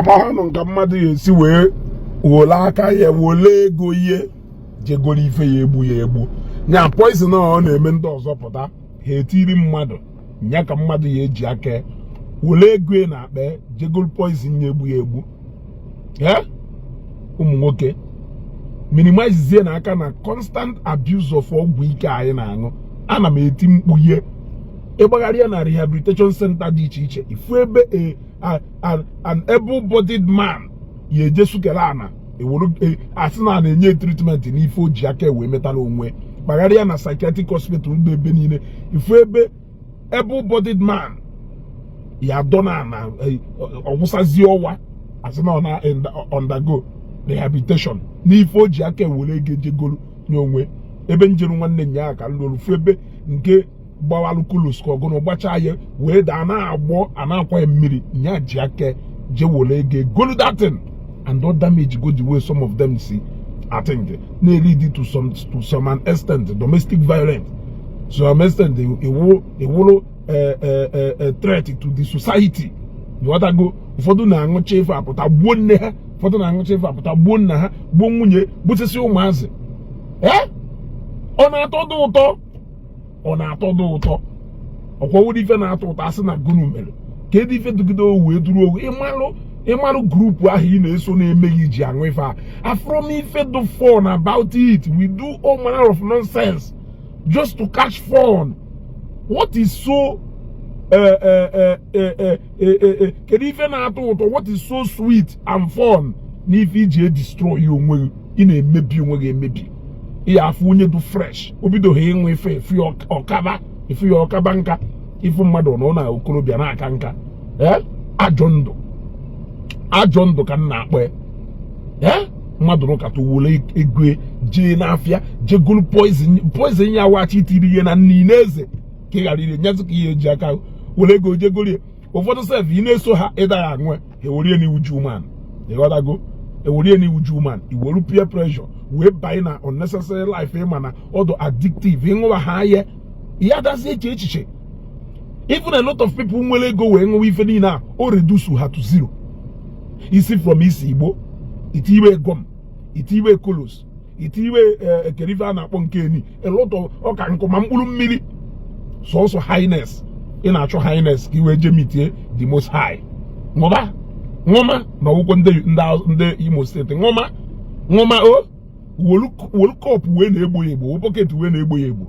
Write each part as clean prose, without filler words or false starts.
Agbaghanụ nka mmadụ ya esi wee wole aka ya wole ego ihe jegoro ife ya egbu ya egbu nya poison ọ na-eme ndị ọzọ pụta ha etiri mmadụ nya ka mmadụ ya eji aka wole ego ya na akpa jegoro poison ya egbu ya egbu. Ee, ụmụ nwoke, minimize na aka na constant abuse of ọgwụ ike anyị na-aṅụ. Ana m eti mkpu ihe ịgbagharị ya na rehabilitation center dị iche iche, ifu ebe an able-bodied man ya eje sukere ana ewuru asị na na-enye treatment n'ife o ji aka wee metara onwe. Kpagharịa na psychiatric hospital ndị ebe niile, ifu ebe able-bodied man ya dọ na ana ọgwụsazie ọwa, asị na ọ na undergo rehabilitation n'ife o ji aka ewere ego ejegoro nye onwe. Ebe njeru nwanne nya ka lụrụ fu ebe nke gbawalụ kolos ka ọgụnụ gbachaa ya wee daa na-agbọ a na-akwa ya mmiri, nya ji aka je were ego egolu that thing and all damage go the way some of them see. I think na-lead to some an extent domestic violence, to some extent iwu iwuru a threat to the society. Ịghọtago? Ụfọdụ na-aṅụcha ife apụta gbuo nne ha, ụfọdụ na-aṅụcha ife apụta gbuo nna ha, gbuo nwunye, gbusisi ụmụazị. Ee, ọ na-atọ dị ụtọ, ọ na-atọ dị ụtọ. Ọkwawuru ife na-atọ ụtọ asị na gụnụ mere kedu ife dugide o wee duru ogu ịmalụ ịmalụ group ahụ ị na-eso na-emeghị iji aṅụ ife a afụrụ m ife dị fun about it. We do all manner of nonsense just to catch fun. What is so kedu ife na-atọ ụtọ? What is so sweet and fun n'ife iji edestroy onwe gị? Ị na-emebi onwe gị emebi. Ihe afụ onye dị fresh o bidoghị ịṅụ ife efu ya ọkaba ifu ya ọkaba nka ifu mmadụ nọ na okorobịa na-aka nka. Ee, ajọ ndụ, ajọ ndụ ka m na-akpọ ya. Ee, mmadụ nụkata wole ego jee n'afịa jegolu poison, poison ya wachi itiri ihe na nni n'eze ka ị ghara ire nyezụ ka ihe eji aka were ego jegolu ya. Ụfọdụ sef ị na-eso ha ịdaghị aṅụ, ewerie n'iwu ju man. Ịghọtago? Ewerie n'iwu ju man, iweru peer pressure wee banye na unnecessary life. Ịma na ọdụ addictive ịṅụwa ha ya ya adazi eche echiche. Even a lot of people nwere ego wee ṅụwa ife niile a, o reduce ha to zero. Isi from isi igbo itiwe gum, itiwe kolos, itiwe ekerife a na-akpọ nke eni, a lot of ọka nkụ ma mkpụrụ mmiri, sọsọ highness ị na-achọ, highness ka i wee jee mitie the Most High. Ṅụba ṅụma na ọgwụkwọ ndị ndị Imo Steeti, ṅụma ṅụma o wolu cup wee na-egbo ya egbo, bucket wee na-egbo ya egbo.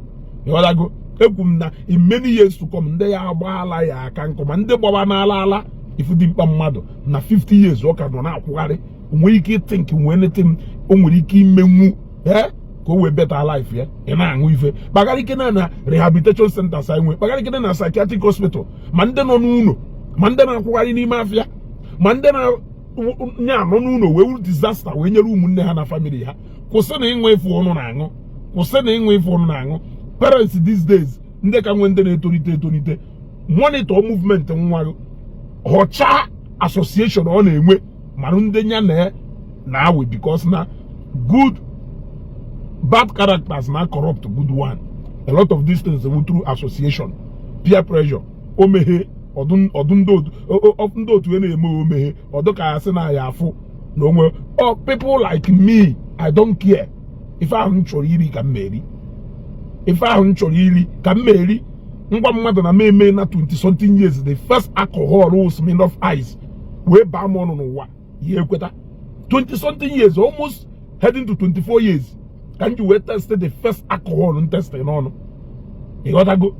Ịghọtago? Ekwu m na in many years to come, ndị ya agbaala ya aka nkụ ma ndị gbaba n'ala ala ifu dị mkpa mmadụ na 50 years ọ ka nọ na-akwụgharị nwee ike think nwee anything o nwere ike imenwu ee ka o wee better life ya. Ị na-aṅụ ife kpagara ike na rehabilitation centers anyị nwee, kpagara ike na psychiatric hospital, ma ndị nọ n'ụlọ, ma ndị na-akwụgharị n'ime afịa, ma ndị na-nya anọ n'ụlọ wee wuru disaster wee nyere ụmụnne ha na family ha. Kwụsị na ịṅụ ife ụnụ na-aṅụ, kwụsị na ịṅụ ife ụnụ na-aṅụ. Parents these days, ndị ka nwee ndị na-etolite etolite, monitor movement nwa gị, họchaa association ọ na-enwe, mara ndị ya na na-awe, because na good bad characters na corrupt good one. A lot of these things will through association, peer pressure. O meghe ọdụ ọdụ ndị otu ya na-eme omeghe ọdụ ka ya sị na ya afụ na onwe. Oh, people like me, I don't care. Ife ahụ m chọrọ iri ka m meri, ife ahụ m chọrọ iri ka m meri. Ngwa mmadụ na eme na 20 something years, the first alcohol was Smirnoff Ice wee baa m ọnụ n'ụwa ya ekweta. 20 something years, almost heading to 24 years, ka m ji wee test the first alcohol m test n'ọnụ. Ịghọtago?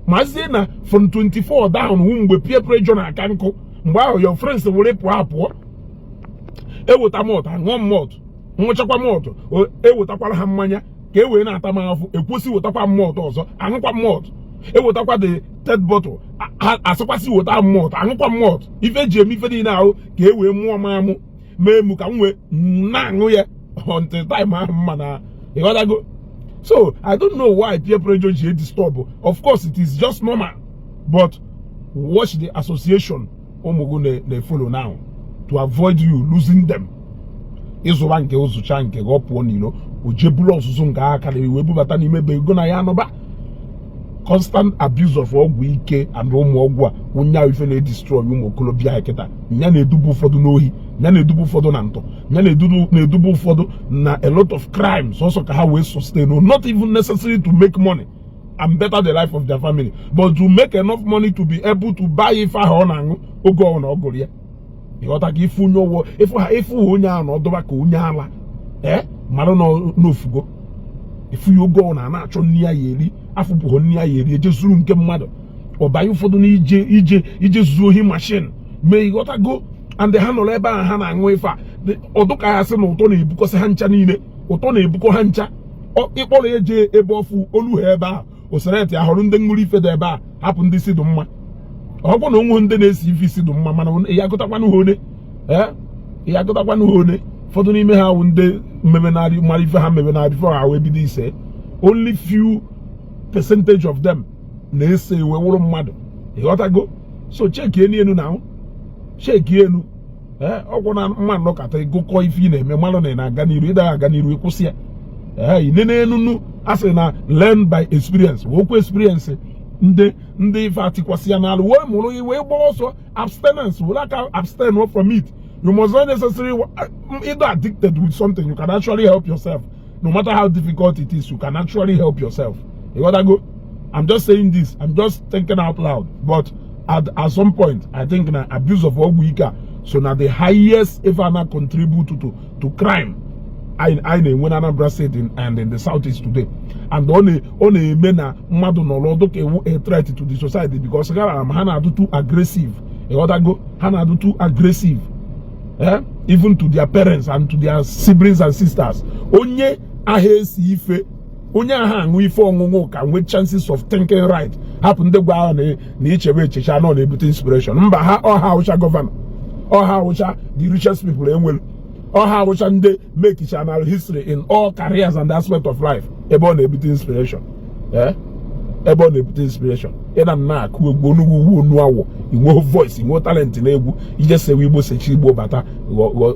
Mazie na from 24 down hụ mgbe peer pressure na-aka nkụ. Mgbe ahụ your friends were pụọ apụọ eweta malt, aṅụọ malt, nwụchakwa malt, ewetakwara ha mmanya ka e wee na-ata m afụ. Ekwesị wetakwa malt ọzọ, aṅụkwa malt, ewetakwa the third bottle, asịkwasị weta malt, aṅụkwa malt. Ife eji eme ife niile ahụ ka e wee mụọ m amụ mee mụ ka m wee na-aṅụ ya until time ahụ mma na. Ịghọtago? So I don't know why peer pressure ji disturb. Of course it is just normal, but watch the association ụmụ gị na-follow now to avoid you losing them. Ịzụwa nke ụzụcha nke gị ọ pụọ n'ilo, o jee buru ọzụzụ nke aka karịrị wee bubata n'ime ebe ego na ya anụba. Constant abuse of ọgwụ ike and ụmụ ọgwụ a wụnya ife na-edestroy ụmụ okorobịa anyị kịta. Nya na-eduba ụfọdụ n'ohi, nya na-eduba ụfọdụ na ntọ, nya na-eduba ụfọdụ na a lot of crimes, ọsọ ka ha wee sustain, not even necessary to make money and better the life of their family, but to make enough money to be able to buy ife ahụ ọ na-aṅụ oge ọ na ọ gụrụ ya. Ịghọta ka ife onye ọwụ ife ha ife onye ahụ na ọdụba ka onye ala ee mara n'ofugo ifu ya oge ọ na na-achọ nri ya ya eri, afụpụghị nri ya ya eri, eje zuru nke mmadụ, ọbanye ụfọdụ na ije zuo ohi machine mee. Ịghọtago? And ha nọrọ ebe ahụ ha na-aṅụ ife a, ọdụka ya sị na ụtọ na-ebukọsị ha ncha niile, ụtọ na-ebukọ ha ncha. Ịkpọrọ ya jee ebe ọfụ olu ha ebe ahụ osereti ahọrọ ndị ṅụrụ ife dị ebe a, hapụ ndị si dị mma. Ọ bụ na onwe ndị na-esi ife isi dị mma, mana ya gụtakwanụ ha one, ee, ya gụtakwanụ ha one. Ụfọdụ n'ime ha wụ ndị mmemenarị mara ife ha memenarị before ha wee bido ise. Only few percentage of them na-ese wee wụrụ mmadụ. Ịghọtago? So cheki enu na cheki enu. Ee, ọgwụ na mma nnọkọta ịgụkọ ife ị na-eme, mmadụ na ị na-aga n'iru, ịdaghị aga n'iru, ịkwụsị ya. Ee, inene enunu a sị na learn by experience, wokwu experience ndị ife atikwasị ya n'alụ wee mụrụ wee gbaa ọsọ. Abstinence were aka abstain from it. You must not necessarily either addicted with something. You can actually help yourself. No matter how difficult it is, you can actually help yourself. You gotta go. I'm just saying this, I'm just thinking out loud, but at some point I think na abuse of ọgwụ ike a so na the highest ife na contribute to crime anyị na-enwe na Anambra State and in the Southeast today. And ọ na-eme na mmadụ nọrọ ọdụ ka ewu a threat to the society, because gara ha na-adụ too aggressive. Ịghọtago? Ha na-adụ too aggressive, eh? Even to their parents and to their siblings and sisters. Onye agha esi ife, onye agha aṅụ ife ọṅụṅụ ka nwee chances of thinking right. Hapụ ndị gwa ahụ na ichebe echiche anọ na-ebute inspiration. Mba, ha ọha awụcha governor, ọha awụcha the richest people enwere, ọha awụcha ndị make history in all careers and aspects of life. Ebe ọ na-ebute inspiration, eh? Ebe ọ na-ebute inspiration, ịna nna akụ egwu onugbu ugwu onu awọ, inwe voice, inwe talent na egwu, ije sewe igbo, sechi igbo, bata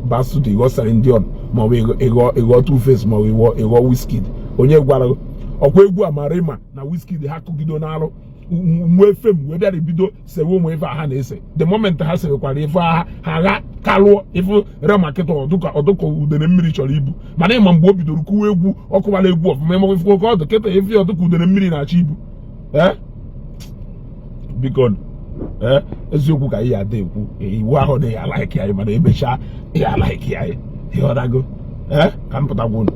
ba studio, ịghọ Celine Dion, maọbụ ịghọ Two Face, maọbụ ịghọ Wizkid. Onye gwara gị? Ọkwa egwu Amarima na Wizkid ha kụgido n'alụ nwee fame wee bịara bido sewe ụmụ ife a ha na-ese. The moment ha sewekwara ife ha, ha gha kalụọ ife Rema kịta, ọdụka udene mmiri chọrọ ibu. Mana ịma mgbe o bidoro kụwa egwu, ọ kụwara egwu ọfụma. Ịma ife ka ọ dị kịta, ife ọdụka udene mmiri na-achọ ibu. Ee, biko, ee, eziokwu ka anyị ya ada ekwu. Iwu ahụ na ya like anyị, mana emechaa ya like anyị. Ịghọtago? Ee, ka m pụtakwa unu.